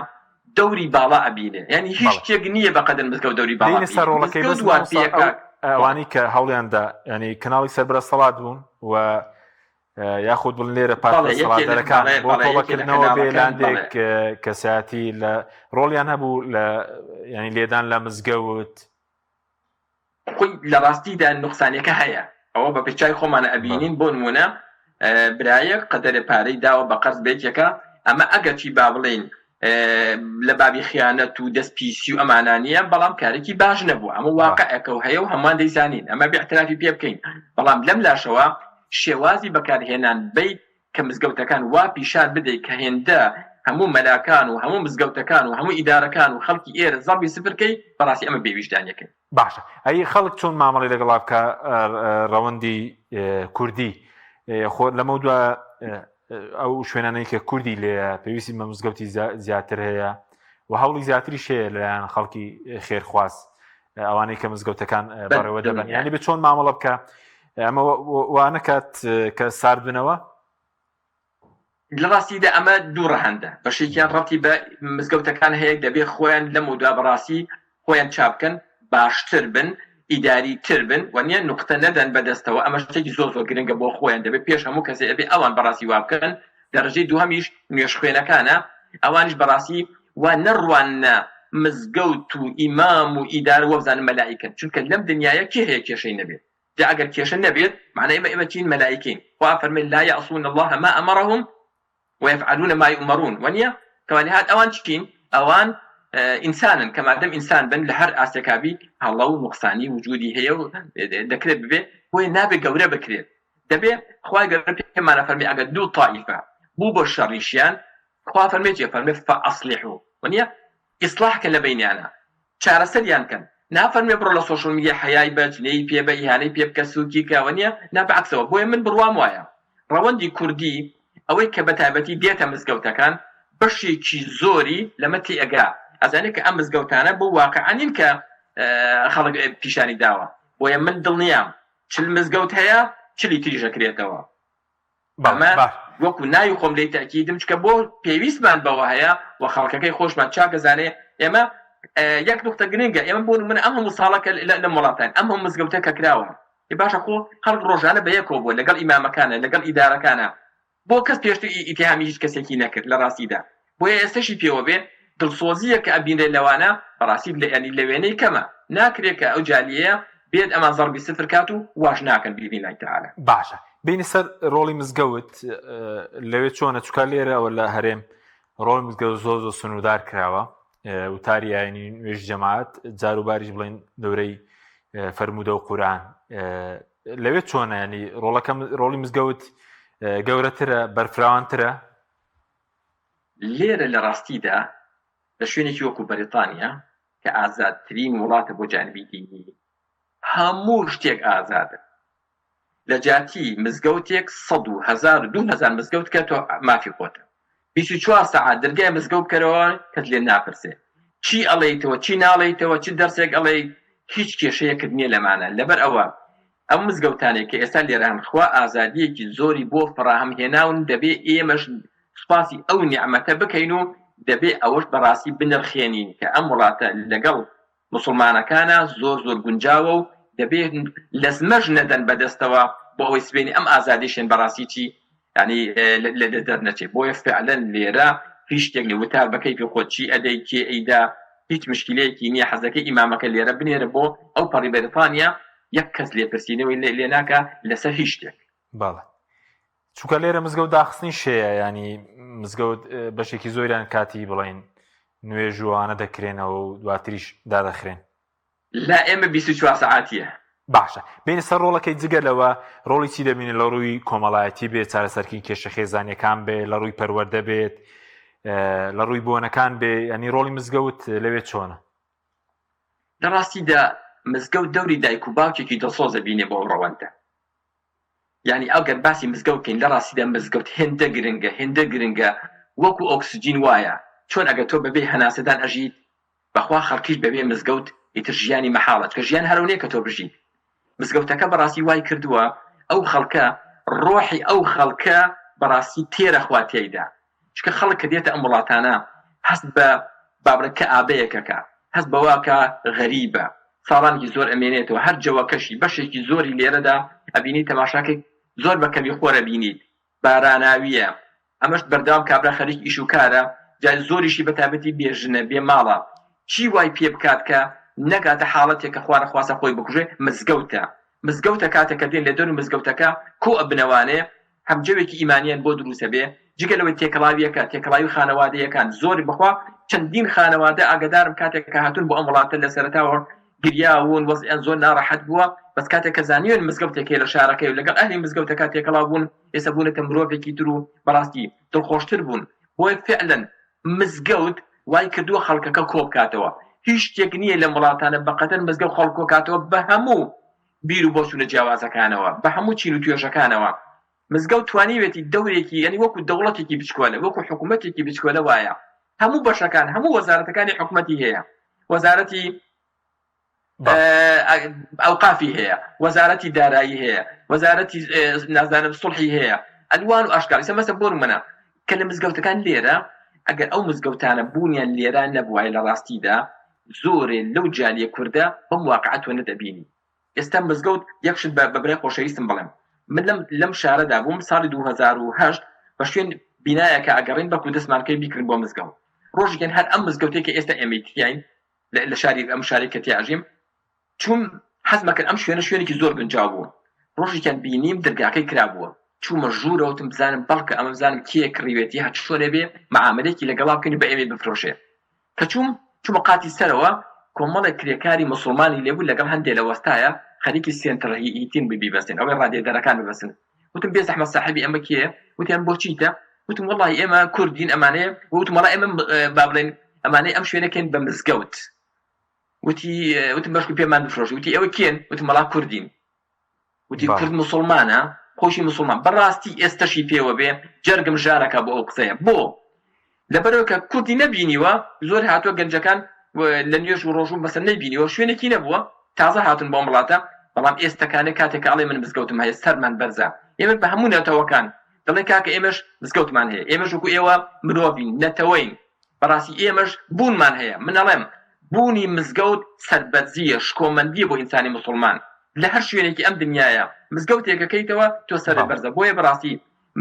Speaker 2: دەوری باڵا ئەبینێ یانی هیچ
Speaker 1: بەڵێ.
Speaker 2: شتێک نییە بەقەدەر مزگەوت دەوری باڵا
Speaker 1: دێینە سەر
Speaker 2: بینێ
Speaker 1: ڕۆڵەکەی
Speaker 2: مزگەوت
Speaker 1: بەس
Speaker 2: وا
Speaker 1: مامۆستا
Speaker 2: پێ
Speaker 1: ئەو
Speaker 2: کاک بەڵێ.
Speaker 1: ئەوانەی کە هەوڵیان دا یانی کەناڵی سەر بەرەسەڵات بوون و یاخود بڵێن لێرە پارتە
Speaker 2: بەڵێ یەکێ لە
Speaker 1: دەسەڵاتدارەکان
Speaker 2: بەڵێ
Speaker 1: بۆ
Speaker 2: بەڵێ یەکێ لە
Speaker 1: تۆڵەکردنەوە بێ
Speaker 2: کەناڵەکان بەڵێ
Speaker 1: لاندێک کەسایەتی لە ڕۆڵیان هەبوو لە ینی لێدان لە مزگەوت
Speaker 2: خۆی لە ڕاستیدا نوقسانیەکە هەیە ئەوە بە پێچای خۆمانە
Speaker 1: بەڵێ
Speaker 2: ئەبینین بۆ نمونە برایەک قەدەرێ پارەی داوە بە قەرز بێکێکە. ئەمە ئەگەرچی با بڵێین لە بابی خیانەت و دەست پیسی و ئەمانە نییە بەڵام کارێکی باش نەبوو ئەمە واقعێکە و هەیە و هەمووان دەیزانین ئەمە بێ اعترافی پێ بکەین بەڵام لەم لاشەوە شێوازی بەکارهێنان بیت کە مزگەوتەکان وا پیشان بدەیت کە هێندە هەموو مەلاکان و هەموو مزگەوتەکان و هەموو ئیدارەکان و خەڵکی ئێرە زەڕبی سفر کەی بەڕاستی ئەمە بێویژدانیەکەی.
Speaker 1: باشە ئەی خەڵک چۆن مامەڵی لەگەڵا بکە ڕەوەندی کوردی خۆ لەمە دو ئەو شوێنانەی کە کوردی لێ پێویستی بە مزگەوتی زیاتر هەیە و هەوڵی زیاتریش هەیە لەلایەن خەڵکی خێرخواز ئەوانەی کە مزگەوتەکان بەڕێوە دەبن یعنی بە چۆن مامەڵە بکە ئەمە وانەکات کە ساردبنەوە
Speaker 2: لە ڕاستیدا ئەمە دوو ڕەهەندە، بەشێکیان ڕەبتی بە مزگەوتەکان هەیە دەبێ خۆیان لەمەودوا بەڕاستی خۆیان چابکەن باشتر بن ئیداری تر بن و نیە نوقتە نەدەن بەدەستەوە ئەمە شتێکی زۆر زۆر گرنگە بۆ خۆیان دەبێ پێش هەموو کەسێ ئەبێ ئەوان بەڕاستی وابکەن دەرەجەی دووهەمیش نوێژخوێنەکانە ئەوانیش بەڕاستی وا نەڕواننە مزگەوت و ئیمام و ئیدارە وەبزانن مەلائیکەن چونکە لەم دنیایە کێ هەیە کێشەی نەبێت جا ئەگەر کێشە نەبێت معنای ئێمە ئێمە چین مەلائیکەین خوا فەرمێ لا یعصون الله ما امرهم ويفعلون ما يؤمرون وەنیە کەوانی هات ئەوان چین ئەوان ئینسانن کە مادەم ئینسان بن لە هەر ئاستێکابی هەڵە و نقصانی وجودی هەیە و دەکرێت ببێ بۆیە نابێ گەورە بکرێت دەبێ خوای گەورە پێمانە فەرمی ئەگەر دوو تائیفە بوو بۆ شەڕیشیان خوا فەرمێ چیە فەرمێ فاصلحوا وەنیە ئیسڵاح کەن لە بەینیانا چارەسەریان کەن نافەرمێ بڕۆ لە social media حەیای بە جنێی پێ بە ئیهانەی پێ بکە سوکی کە وەنیە نا بەعەکسەوە بۆیە من بڕوام وایە ڕەوەندی کوردی ئەوەی کە بەتایبەتی دێتە مزگەوتەکان بەشێکی زۆری لەمە تێئەگا ئەزانێ کە ئەم مزگەوتانە بۆ واقعە نین کە خەڵک پیشانی داوە بۆیە من دڵنیام چل مزگەوت هەیە چلی تریش ئەکرێتەوە ئەمە وەکو ناوی خۆم لێی تەئکیدم چونکە بۆ پێویستمان بەوە هەیە و خەڵکەکەی خۆشمان چاک ئەزانێ ئێمە یەک نوختە گرنگە ئێمە بۆ نمونە ئەم هەموو ساڵە کە لەم وڵاتان ئەم هەموو مزگەوتە کە کراوە باشە خۆ خەڵک ڕۆژانە بە یەکەوە بووە لەگەڵ ئیمامەکانە لەگەڵ ئیدارەکانە بۆ کەس پێشتر ئیتیهامی هیچ کەسێکی نەکرد لە ڕاستیدا بۆیە ئێستەشی پێوە بێ دڵسۆزییەک کە ئەبینرێت لەوانە بەڕاستی لە یانی لە وێنەی کەمە ناکرێ کە ئەو جالیەیە بێت ئەمان زەڕبی سفر کات و واش ناکەن بإذن اللە تعالی.
Speaker 1: باشە بێینە سەر ڕۆڵی مزگەوت لەوێ چۆنە چکا لێرە ئەوە لە هەرێم ڕۆڵی مزگەوت زۆر زۆر سنووردار کراوە وتاری ئاینی نوێژ جەماعەت جاروباریش بڵێن دەورەی فەرموودە و قورئان لەوێ چۆنە ینی ڕۆڵەکە ڕۆڵی مزگەوت گەورەترە بەرفراوانترە
Speaker 2: لێرە لە ڕاستیدا لە شوێنێکی وەکو بەریتانیا کە ئازادترین وڵاتە بۆ جانبی دینی هەموو شتێک ئازادە لە جیاتی مزگەوتێک سەد و هەزار و 2000 مزگەوت کە تۆ مافی خۆتە 24 سەعات دەرگای مزگەوت بکەرەوە کەس لێ ناپرسێ چی ئەڵێیتەوە چی ناڵێیتەوە چ دەرسێک ئەڵێی هیچ کێشەیەکت نییە لەمانە لەبەر ئەوە ئەو مزگەوتانەی کە ئێستا لێرە هەن خوا ئازادییەکی زۆری بۆ فەراهەم هێناون دەبێ ئێمەش سوپاسی ئەو نیعمەتە بکەین و دەبێ ئەوەش بەڕاستی بنرخێنین کە ئەم وڵاتە لەگەڵ موسڵمانەکانا زۆر زۆر گونجاوە و دەبێ لەزمەش نەدەن بەدەستەوە بۆ ئەوەی سبەینێ ئەم ئازادیشیان بەڕاستی چی یانی لە دەست دەرنەچێ بۆیە فعلەن لێرە هیچ شتێک نیە وتار بە کەیفی خۆت چی ئەدەی کێ ئەیدا هیچ مشکیلەیەکی نیە حەزەکەی ئیمامەکە لێرە بنێرە بۆ ئەو پەڕی بەریتانیا یەک کەس لێپرسینەوەی لێ ناکا لەسەر هیچ شتێک.
Speaker 1: بەڵێ چونکە لێرە مزگەوت داخستنی شەیە ینی مزگەوت بەشێکی زۆریان کاتی بڵین نوێژوانە دەکرێنەوە و دواتریش دادەخرێن.
Speaker 2: لا ئێمە 24 سەعاتیە.
Speaker 1: باشە بینە سەر ڕۆڵەکەی جگە لەوە ڕۆڵی چی دەبینن لە ڕووی کۆمەڵایەتی بێت چارەسەرکردنی کێشە خێزانیەکان بێ لە ڕووی پەروەردە بێت لە ڕووی بۆنەکان بێ ینی ڕۆڵی مزگەوت لەوێ چۆنە؟
Speaker 2: لە ڕاستیدا مزگەوت دەوری دایک و باوکێکی دڵسۆز ئەبینێ بۆ ئەو ڕەوەندە یانی ئەگەر باسی مزگەوت بکەین لە ڕاستیدا مزگەوت هێندە گرنگە هێندە گرنگە وەکو ئۆکسجین وایە چۆن ئەگەر تۆ بەبێ هەناسەدان ئەژیت بەخوا خەڵکیش بەبێ مزگەوت ئیتر ژیانی مەحاڵە چکە ژیان هەرەو نیە کە تۆ بژیت مزگەوتەکە بەڕاستی وای کردووە ئەو خەڵکە ڕۆحی ئەو خەڵکە بەڕاستی تێرە خوا تێیدا چونکە خەڵک کە دێتە ئەم وڵاتانە هەست بە با بڵێن کەئابەیەکەکە هەست بەوە کە غەریبە ساڵانێکی زۆر ئەمێنێتەوە هەر جەوەکەشی بەشێکی زۆری لێرەدا ئەبینی تەماشاکەی زۆر بە کەمی خۆر ئەبینیت باراناویە ئەمەش بەردەوام کابرا خەریک ئیش و کارە جا زۆریشی بە تایبەتی بێ ژنە بێ ماڵە چی وای پێ بکات کە نەگاتە حاڵەتێک کە خوا نەخواستە خۆی بکوژێ مزگەوتە مزگەوتە کاتێک کە دێن لە دەرو مزگەوتەکە کۆ ئەبنەوانێ هەم جەوێکی ئیمانیان بۆ دروست ئەبێ. جگە لەوەی تێکەڵاویەکە تێکەڵاوی خانەوادەیەکان زۆری بەخوا چەندین خانەوادە ئاگدارم کاتێک کە هاتوون بۆ ئەم وڵاتە لە سەرەتاوە گریاون وەزعیان زۆر ناڕەحەت بووە بەس کاتێک کە زانیون مزگەوتێک هەیە لە شارەکەی و لەگەڵ ئەهلی مزگەوتەکە تێکەڵاو بوون ئێستا بوونەتە مرۆڤێکی تر و بەڕاستی دڵخۆشتر بوون بۆیە فعلا مزگەوت وای کردووە خەڵکەکە کۆبکاتەوە هیچ شتێک نییە لەم وڵاتانە بەقەدەر مزگەوت خەڵک کۆکاتەوە بە هەموو بیر و بۆچوونە جیاوازەکانەوە بە هەموو چین و توێژەکانەوە مزگەوت توانیوێتی دەورێکی یعنی وەکو دەوڵەتێکی بچکۆلە وەکو حکوومەتێکی بچکۆلە وایە هەموو بەشەکان هەموو وەزارەتەکانی حکوومەتی هەیە وەزارەتی ئەوقافی هەیە وەزارەتی دارایی هەیە وەزارەتی نازانم سڵحی هەیە ئەلوان و ئەشکال ئیسە مەسە بۆ منە کە لە مزگەوتەکان لێرە ئەگەر ئەو مزگەوتانە بوونیان لێرە نەبووایە لە ڕاستیدا زۆرێ لەو جالیە کوردە بەم واقعە تۆ نەدەبینی ئێستا مزگەوت یەک شت بە برای خۆشەویستم بڵێم من لەم لەم شارەدا بووم ساڵی 2008 بە شوێن بینایەکە ئەگەڕین بەکو دەستمان کەی بیکردن بۆ مزگەوت ڕۆژێکیان هەر ئەم مزگەوتێک کە ئێستا ئێمەی تیاین لە شاری ئەم شاری کە تیا ئەژیم چوم حەزمە کرد ئەم شوێنە شوێنێکی زۆر گونجاو بوو ڕۆژێکیان بینیم دەرگاکەی کرابووە چوومە ژوورەوە وتم بزانم بەڵکە ئەمە بزانم کێ کڕیوێتی هەر چۆنێ بێ معاملێکی لەگەڵا بکەین بە ئێمەی بفرۆشێ کە چووم چوومە قاتی سەرەوە کۆمەڵێک کرێکاری موسڵمانی لێبوو لەگەڵ هەندێ لە وەستایە خەریکی central heating بیبەستن ئەوەی ڕادێدەرەکان ببەستن وتم بێ زەحمەت ساحێبی ئەمە کێیە وتیان بۆ چیتە وتم وەڵی ئێمە کوردین ئەمانەیە وتم وەڵا ئێمە با بڵێن ئەمانەی ئەم شوێنەکەین بە مزگەوت وتی وتم بەشکو پێمان بفرۆش وتی ئێوە کێن وتم وەڵا کوردین وتی کورد موسڵمانە خۆشی موسڵمان بەڕاستی ئێستەشی پێوە بێ جەرگم ژارەکە بۆ ئەو قسەیە بۆ لەبەرەوە کە کوردی نەبینیوە زۆر هاتووە گەنجەکان لە نوێژ و ڕۆژوو بەسەر نەیبینیوە شوێنێکی نەبووە تازە هاتون بۆ وڵاتە بەڵام ئێستەکانێ کاتێک کە ئەڵێ من مزگەوتم هەیە سەرمان بەرزە ئێمە بە هەموو نەتەوەکان دەڵێ کاکە ئێمەش مزگەوتمان هەیە ئێمەش وەکو ئێوە مرۆڤین نەتەوەین بەڕاستی ئێمەش بوونمان هەیە من ئەڵێم بوونی مزگەوت سەربەرزییە شکۆمەندییە بۆ ئینسانی موسڵمان لە هەر شوێنێکی ئەم دنیایە مزگەوتێک ئەکەیتەوە تۆ سەرت بەرزە بۆیە بەڕاستی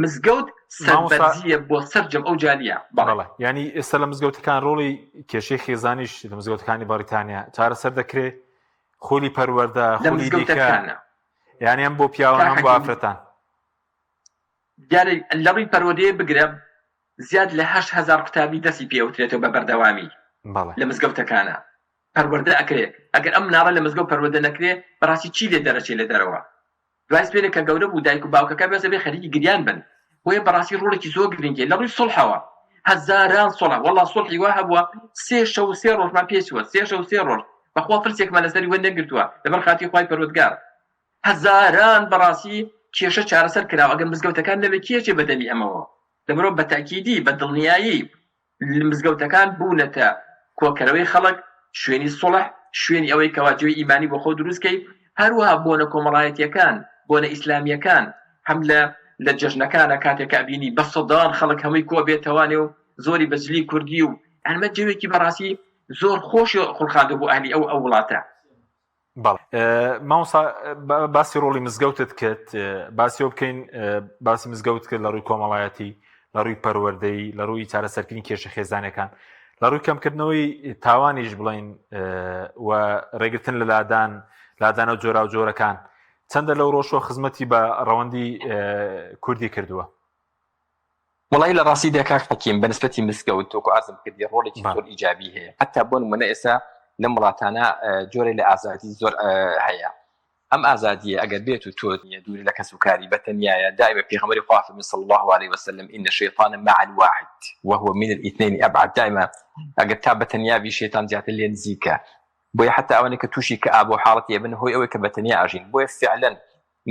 Speaker 2: مزگەوت سەربەرزییە بۆ سەرجەم ئەو جالیە بەڵێ.
Speaker 1: یانی ئێستا لە مزگەوتەکان ڕۆڵی کێشەی خێزانیش لە مزگەوتەکانی بەڕیتانیا چارەسەر دەکرێ خولی پەروەردە خولی دیکە یانی ئەم بۆ پیاوان هەم بۆ ئافرەتان.
Speaker 2: دیارە لە ڕووی پەروەردەیە بگرە زیاد لە 8000 قوتابی دەستی پێ ئەوترێتەوە بە بەردەوامی لە مزگەوتەکانە پەروەردە ئەکرێ ئەگەر ئەم مناڵە لە مزگەوت پەروەردە نەکرێ بەڕاستی چی لێ دەرەچێ لە دەرەوە دوای سپێنێ کە گەورە بوو دایک و باوکەکە بەس ئەبێ خەریکی گریان بن بۆیە بەڕاستی ڕۆڵێکی زۆر گرنگیە لە ڕووی سوڵحەوە هەزاران سوڵح وەڵا سوڵحی وا هەبووە سێ شەو و سێ ڕۆژمان پێ چووە سێ شەو و سێ ڕۆژ بەخوا فرسێکمان لەسەری وەرنەگرتووە لەبەر خاتری خوای پەروەردگار هەزاران بەڕاستی کێشە چارەسەر کراوە ئەگەر مزگەوتەکان نەبێت کێ چێ بەدەمی ئەمەوە لەبەرئەوە بە تەئکیدی بە دڵنیایی مزگەوتەکان بوونەتە کۆکەرەوەی خەڵک شوێنی سوڵح شوێنی ئەوەی کەوا جێی ئیمانی بۆ خۆ دروست کەی هەروەها بۆنە کۆمەڵایەتیەکان بۆنە ئیسلامیەکان هەم لە لە جەژنەکانە کاتێک کە ئەبینی بە سەدان خەڵک هەمووی کۆ بێتەوانێ و زۆری بە جلی کوردی و ئەمە جەوێکی بەڕاستی زۆر خۆشی خوڵقاندوە بۆ ئەهلی ئەو ئەو وڵاتە.
Speaker 1: بەڵێ مامۆستا باسی ڕۆڵی مزگەوتت کرد باسی ئەو بکەین باسی مزگەوت کرد لە ڕووی کۆمەڵایەتی لە ڕووی پەروەردەی لە ڕووی چارەسەرکردنی کێشە خێزانەکان لە ڕووی کەمکردنەوەی تاوانیش بڵین و ڕێگرتن لە لادان لادانە جۆرا و جۆرەکان چەندە لەو ڕۆژەوە خزمەتی بە ڕەوەندی کوردی کردووە
Speaker 2: وەڵایی لە ڕاستیدا کاک حەکیم بە نسبەتی مزگەوت وەکو عەرزم کردی ڕۆڵێکی زۆر ئیجابی هەیە حتا بۆ نمونە ئێستا لەم وڵاتانە جۆرێ لە ئازادی زۆر هەیە ئەم ئازادیە ئەگەر بێت و تۆ نیە دوور لە کەس و کاری بە تەنیایە دائما پێغەمبەری خوا فەرمی صلی الله علیه وسلم ان الشیطان مع الواحد وهو من الاثنين ابعد دائما ئەگەر تا بە تەنیا بی شەیتان زیاتر لێ نزیکە بۆیە حتا ئەوانەی کە تووشی کەئابە و حاڵەتی ئەبن هۆی ئەوەی کە بە تەنیا ئەژین بۆیە فعلا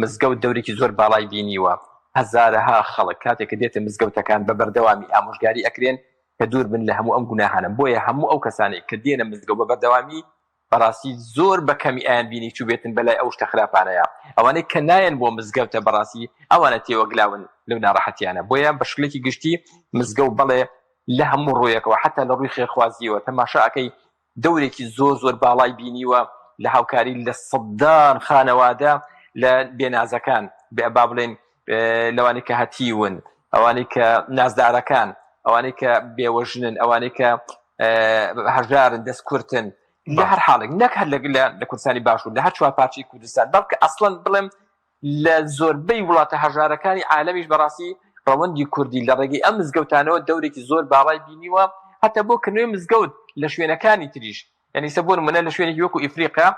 Speaker 2: مزگەوت دەورێکی زۆر باڵای بینیوە، هەزارەها خەڵک کاتێک کە دێتە مزگەوتەکان بە بەردەوامی ئامۆژگاری ئەکرێن کە دوور بن لە هەموو ئەم گوناهانە، بۆیە هەموو ئەو کەسانەی کە دێنە مزگەوت بە بەردەوامی بەڕاستی زۆر بە کەمی ئەیان بینی چووبێتن بەلای ئەو شتە خراپانەیا، ئەوانەی کە نایەن بۆ مزگەوتە بەڕاستی ئەوانە تێوەگلاون لەو ناڕەحەتیانە، بۆیە بە شکلێکی گشتی مزگەوت بەڵێ لە هەموو ڕوویەکەوە حەتا لە ڕووی خێرخوازیەوە تەماشا ئەکەی دەورێکی زۆر زۆر باڵای بینیوە لە هاوکاری لە سەدان خانەوادە لە بێنازەکان با بڵێن لەوانەی کە هەتیون ئەوانەی کە نازدارەکان ئەوانەی کە بێوەژنن ئەوانەی کە هەژارن دەست کورتن لە هەر حاڵێک نەک هەر لە کوردستانی باشوور لە هەر چوار پارچەی کوردستان بەڵکە ئەسڵەن بڵێم لە زۆربەی وڵاتە هەژارەکانی عالەمیش بەڕاستی. ڕەوەندی کوردی لە ڕێگەی ئەم مزگەوتانەوە دەورێکی زۆر باڵای بینیوە هەتا بۆ کردنەوەی مزگەوت لە شوێنەکانی تریش یعنی سە بۆ نمونە لە شوێنێکی وەکو ئیفریقیا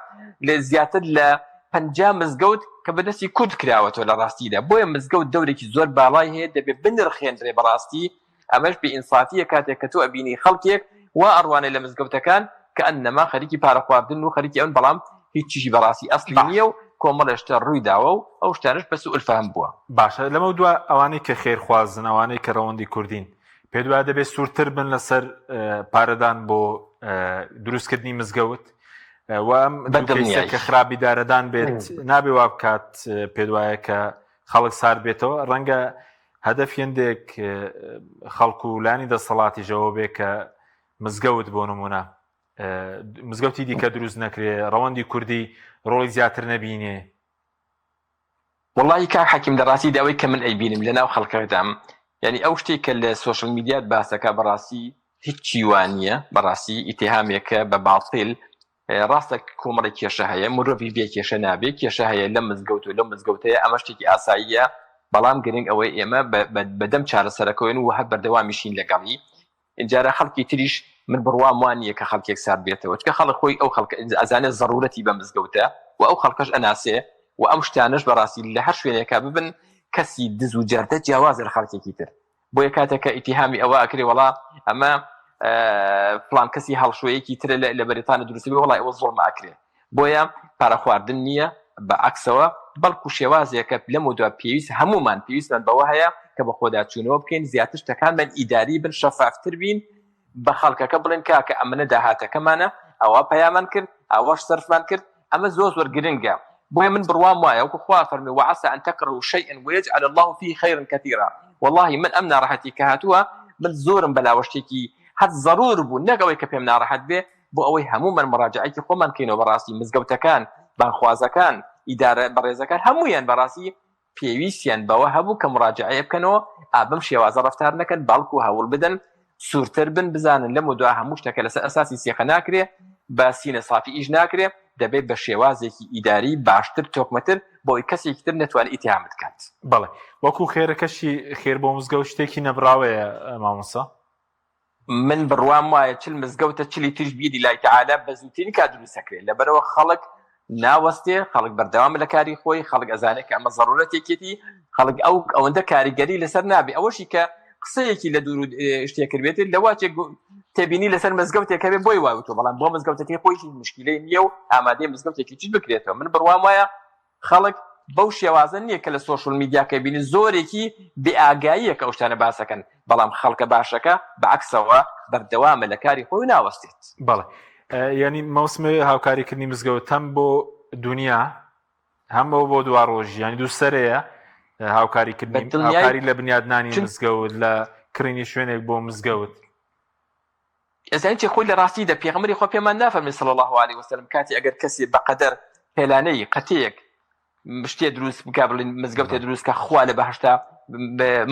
Speaker 2: لە زیاتر لە 50 مزگەوت کە بەدەستی کورد کراوەتەوە لە ڕاستیدا بۆیە مزگەوت دەورێکی زۆر باڵای هەیە دەبێت بنرخێنرێ بەڕاستی ئەمەش بێ ئینسافیە کاتێک کە تۆ ئەبینی خەڵکێک وا ئەڕوانێ لە مزگەوتەکان کە ئەنەما خەریکی پارە خواردن و خەریکی ئەون بەڵام هیچ چیشی بەڕاستی ئەسلی
Speaker 1: باش.
Speaker 2: نییە و کۆمەڵێ شتە ڕووی داوە و ئەو شتانەش بە سوء الفهم بووە.
Speaker 1: باشە لەمەو دوا ئەوانەی کە خێرخوازن ئەوانەی کە ڕەوەندی کوردین پێت وایە دەبێت سوورتر بن لەسەر پارەدان بۆ دروستکردنی مزگەوت و ئەم
Speaker 2: بە
Speaker 1: دوو کەیسە
Speaker 2: دڵنیایش.
Speaker 1: کە خراپی دارەدان بێت نابێ وا بکات پێت وایە کە خەڵک سارد بێتەوە ڕەنگە هەدەف هێندێک خەڵک و لانی دەسەڵاتیشەوە بێ کە مزگەوت بۆ نمونە مزگەوتی دیکە دروست نەکرێ ڕەوەندی کوردی ڕۆڵی زیاتر نەبینێ.
Speaker 2: وەڵاهی کاک حەکیم لە ڕاستیدا ئەوەی کە من ئەیبینم لە ناو خەڵکەکدام یانی ئەو شتەی کە لە social media باسەکە بەڕاستی هیچی وا نییە بەڕاستی ئیتیهامێکە بە باتیل ڕاستە کۆمەڵێک کێشە هەیە مرۆڤی بێ کێشە نابێ کێشە هەیە لەم مزگەوت و لەو مزگەوت هەیە ئەمە شتێکی ئاساییە بەڵام گرنگ ئەوەی ئێمە بەدەم چارەسەرەکەوەین و هەر بەردەوامیشین لەگەڵی ئینجارە خەڵکی تریش من بڕوام وا نییە کە خەڵکێک سارد بێتەوە چکە خەڵک خۆی ئەو خەڵکە ئەزانێ زەڕورەتی بە مزگەوتە و ئەو خەڵکەش ئەناسێ و ئەم شتانەش بەڕاستی لە هەر شوێنێکا ببن کەسی دز و جەردە جیاوازە لە خەڵکێکی تر بۆیە کاتێک کە ئیتیهامی ئەوە ئەکرێ وەڵا ئەمە فلان کەسی هەڵشۆیەکی ترە لە بەریتانیا دروست بێ وەڵای ئەوە زوڵم ئەکرێ بۆیە پارە خواردن نییە بە عەکسەوە بەڵکو شێوازێکە لەمەودوا پێویست هەموومان پێویستمان بەوە هەیە کە بە خۆداچوونەوە بکەین زیاتر شتەکانمان ئیداری بن شەفافتر بین بە خەڵکەکە بڵێن کاکە ئەمنە داهاتەکەمانە ئەوە پەیامان کرد ئەوەش سەرفمان کرد ئەمە زۆر زۆر گرنگە بۆیە من بڕوام وایە وەکو خوا فەرمی وعسى أن تكرهوا شيئا ويجعل الله فيه خيرا كثيرا والله من ئەم ناڕەحەتی کە هاتووە من زۆرم بەلاوە شتێکی هەر زەرور بوو نەک ئەوەی کە پێم ناڕەحەت بێ بۆ ئەوەی هەموومان مڕاجعەیەکی خۆمان بکەینەوە بەڕاستی مزگەوتەکان بانگخوازەکان ئیدارە بەڕێزەکان هەموویان بەڕاستی پێویستیان بەوە هەبوو کە مڕاجعەیە بکەنەوە ئا بەم شێوازە ڕەفتار نەکەن بەڵکو هەوڵ بدەن سوورتر بن بزانن لەم و دوا هەموو شتەکە لەسەر ئەساسی سیقە ناکرێ بە سینە سافی ئیش ناکرێ دەبێت بە شێوازێکی ئیداری باشتر تۆکمەتر بۆ ئەوەی کەسێکی تر نەتوانێت ئیتیهامت کات.
Speaker 1: بەڵێ وەکو خێرەکەشی خێر بۆ مزگەوت شتێکی نەبڕاوەیە مامۆستا.
Speaker 2: من بڕوام وایە چل مزگەوتە چلی تریش بیدی لای تەعالا بە زووترین کات دروست ئەکرێ لەبەرئەوە خەڵک ناوەستێ خەڵک بەردەوامە لە کاری خۆی خەڵک ئەزانێ کە ئەمە زەرورەتێکێتی خەڵک ئەو ئەوەندە کاریگەری لەسەر نابێ ئەوەشی کە قسەیەکی لە دوور شتێک کردبێت لەواچێ تێبینی لەسەر مزگەوتێک هەبێ بۆی واوتۆ بەڵام بۆ مزگەوتەکەی خۆی هیچ مشکلەی نییە و ئامادەی مزگەوتێکی تریش بکرێتەوە من بڕوام وایە خەڵک بەو شێوازە نییە کە لە social media کە بینی زۆرێکی بێ ئاگاییە کە ئەو شتانە باسەکەن بەڵام خەڵکە باشەکە بە عەکسەوە بەردەوامە لە کاری خۆی و ناوەستێت.
Speaker 1: بەڵێ یعنی مەوسمی هاوکاریکردنی مزگەوت هەم بۆ دنیا هەم بۆ بۆ دوا ڕۆژ یعنی دوو سەرەیە هاوکاریکردنی هاوکاری لە بنیادنانی مزگەوت لە کڕینی شوێنێک بۆ مزگەوت.
Speaker 2: ئەزانی چی خۆی لە ڕاستیدا پێغەمبەری خوا پێمان نافەرمێ صلی اللە علیە وسلم کاتی ئەگەر کەسێ بەقەدەر هێلانەی قەتەیەک شتێ دروست بکا بڵین مزگەوتێ دروست کە خوا لە بەهشتا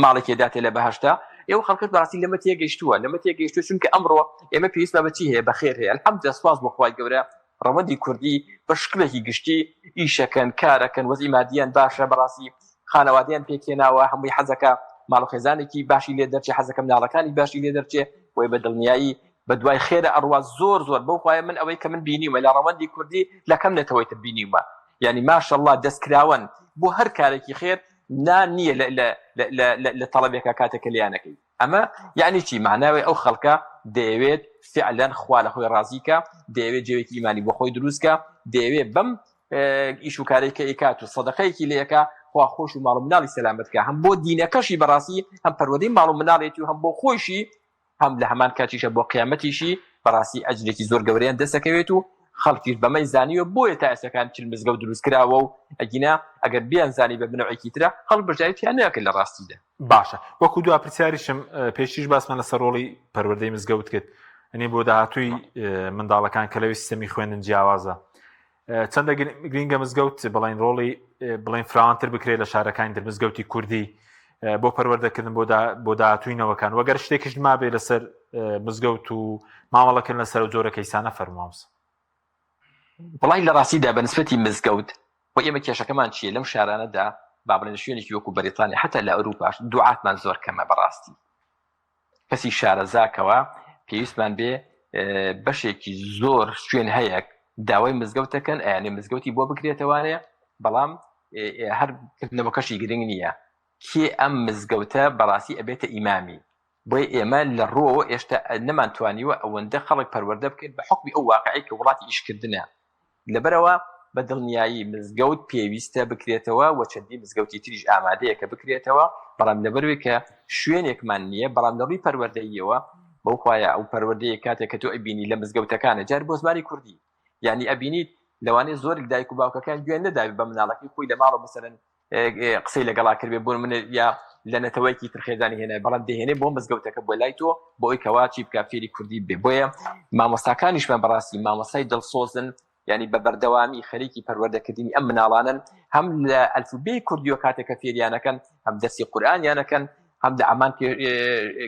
Speaker 2: ماڵێکی داتێ لە بەهشتا ئێوە خەڵکت بەڕاستی لەمە تێگەیشتووە لەمە تێگەیشتووە چونکە ئەمڕۆ ئێمە پێویستمان بە چی هەیە بەخێر هەیە الحمدلله سوپاس بۆ خوای گەورە ڕەوەندی کوردی بە شکلێکی گشتی ئیشەکەن کارەکەن وەزعی مادیان باشە بەڕاستی خانەوادەیان پێکهێناوە هەمووی حەزەکە ماڵ و خێزانێکی باشی لێ دەرچێ حەزەکە مناڵەکانی باشی لێ دەرچێ بۆیە بە دڵنیایی بە دوای خێرە ئەڕوا زۆر زۆر بەو خوایە من ئەوەی کە من بینیومە لە ڕەوەندی کوردی لە کەم نەتەوەی تر بینیومە یعنی ماشەڵڵا دەستکراوەن بۆ هەر کارێکی خێر نا نییە لە لە لە لە لە تەڵەبێکا کاتێک کە لێیانەکەی ئەمە یعنی چی معناوی ئەو خەڵکە دەیەوێت فعلا خوا لە خۆی ڕازی کە دەیەوێت جێوێکی ئیمانی بۆ خۆی دروست کە دەیەوێت بەم ئیش و کارێک کە ئیکات و سەدەقەیەکی لەکە خوا خۆش و ماڵ و مناڵی سەلامەت کە هەم بۆ دینەکەشی بەڕاستی هەم پەروەردەی ماڵ و مناڵێتی و هەم بۆ خۆیشی هەم لە هەمان کاتیشە بۆ قیامەتیشی بەڕاستی ئەجرێکی زۆر گەورەیان دەسەکەوێت و خەڵکیش بەمەی زانیوە بۆیە تا ئێستاکان چل مزگەوت دروست کراوە و ئەگینا ئەگەر بیان زانی بە بنەوعێکی ترە خەڵک بەشداری تیا ناکرد لە ڕاستیدا.
Speaker 1: باشە وەکو دوا پرسیاریشم پێشتریش باسمان لەسەر ڕۆڵی پەروەردەی مزگەوت کرد ئەنی بۆ داهاتووی منداڵەکان کە لەوی سیستەمی خوێندن جیاوازە چەندە گرینگە مزگەوت بڵین ڕۆڵی بڵین فراوانتر بکرێت لە شارەکانی تر مزگەوتی کوردی بۆ پەروەردەکردن بۆ بۆ داهاتووی نەوەکان وەگەر شتێکیش مابێ لەسەر مزگەوت و مامەڵەکردن لەسەر و جۆرە کەیسانە فەرمامس
Speaker 2: وڵی لە ڕاستیدا بە نسبەتی مزگەوت و ئێمە کێشەکەمان چییە لەم شارانەدا؟ با بڵێن لە شوێنێکی وەکو بەریتانیا حتا لە ئەوروپاش دوعاتمان زۆر کەمە بەڕاستی کەسی شارەزاکەوە پێویستمان بێ بەشێکی زۆر شوێن هەیە داوای مزگەوتەکەن ئەیانێ مزگەوتی بۆ بکرێتەوانێ بەڵام هەر کردنەوەکەشی گرنگ نییە کێ ئەم مزگەوتە بەڕاستی ئەبێتە ئیمامی بۆیە ئێمە لە ڕووەوە ئێشتا نەمانتوانیوە ئەوەندە خەڵک پەروەردە بکەین بە حوکمی ئەو واقعەی کە وڵاتی ئیشکردنە. لەبەرئەوە بە دڵنیایی مزگەوت پێویستە بکرێتەوە و چەندین مزگەوتی تریش ئامادەیە کە بکرێتەوە، بەڵام لەبەرئەوەی کە شوێنێکمان نییە، بەڵام لە ڕووی پەروەردەییەوە بەو خوایە ئەو پەروەردەیە کاتێک کە تۆ ئەبینی لە مزگەوتەکانە جار بۆ زمانی کوردی یانی ئەبینیت لەوانەیە زۆرێک دایک و باوکەکان گوێیان نەدابێ بە مناڵەکەی خۆی لە ماڵەوە مەسەلەن قسەی لەگەڵا کردبێ بۆ من یا لە نەتەوەیەکی تر خێزانی هێنای بەڵام دەهێنێ بۆ مزگەوتەکە بۆ لای تۆ بۆ ئەوی کەوا چی بکە فێری کوردی بێ بۆیە مامۆستاکانیشمان بەڕاستی مامۆستای دڵسۆزن ینی بە بەردەوامی خەریکی پەروەردەکردنی ئەم مناڵانن هەم لە ئەلفوبێی کوردیەوە کاتێک کە فێریانەکەن هەم دەرسی قورئانیانەکەن هەم لە ئەمان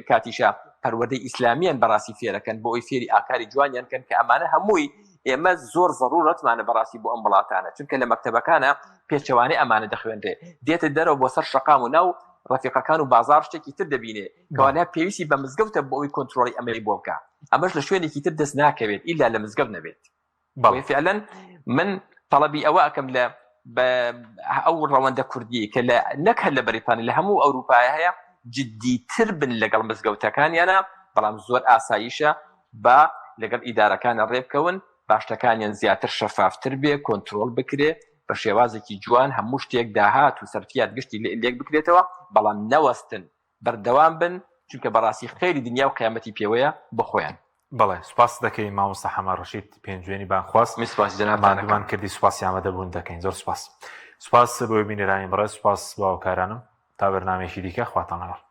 Speaker 2: کاتیشا پەروەردەی ئیسلامیان بەڕاستی فێرەکەن بۆ ئەوی فێری ئاکاری جوانیان کەن کە ئەمانە هەمووی ئێمە زۆر زەڕورەتمانە بەڕاستی بۆ ئەم وڵاتانە چونکە لە مەکتەبەکانە پێچەوانەی ئەمانە دەخوێنرێ دێتە دەرەوە بۆ سەر شەقام و ناو ڕەفیقەکان و بازار شتێکی تر دەبینێ کەوانە پێویستی بە مزگەوتە بۆ ئەوی کۆنترۆڵی ئەمەی بۆ بکە ئەمەش لە شوێنێکی تر دەست ناکەوێت ئیلا لە مزگەوت نەبێت بەڵێ فعلا من تەڵەبی ئەوە ئەکەم لە ئەو ڕەوەندە کوردی کە لە نەک هەر لە بەریتانی لە هەموو ئەوروپای هەیە جدیتر بن لەگەڵ مزگەوتەکانیانە بەڵام زۆر ئاساییشە با لەگەڵ ئیدارەکانە ڕێبکەون باشتەکانیان زیاتر شەفافتر بێ کۆنتترۆل بکرێ بە شێوازێکی جوان هەموو شتێک داهات و سەرفیات گشتی لێک بکرێتەوە بەڵام نەوەستن بەردەوام بن چونکە بەڕاستی خێری دنیا و قیامەتی پێوەیە بۆ خۆیان.
Speaker 1: بەڵێ سوپاست دەکەین مامۆستا حەمە ڕەشید پێنجوێنی بانگخواز
Speaker 2: من سوپاسی جەنابتان
Speaker 1: ئەکەم. ماندوومان کردی سوپاسی ئامادەبوون دەکەین زۆر سوپاس سوپاس بۆ بینەرانی بەڕێز سوپاس بۆ هاوکارانم تا بەرنامەیەکی دیکە خواتان لەگەڵ.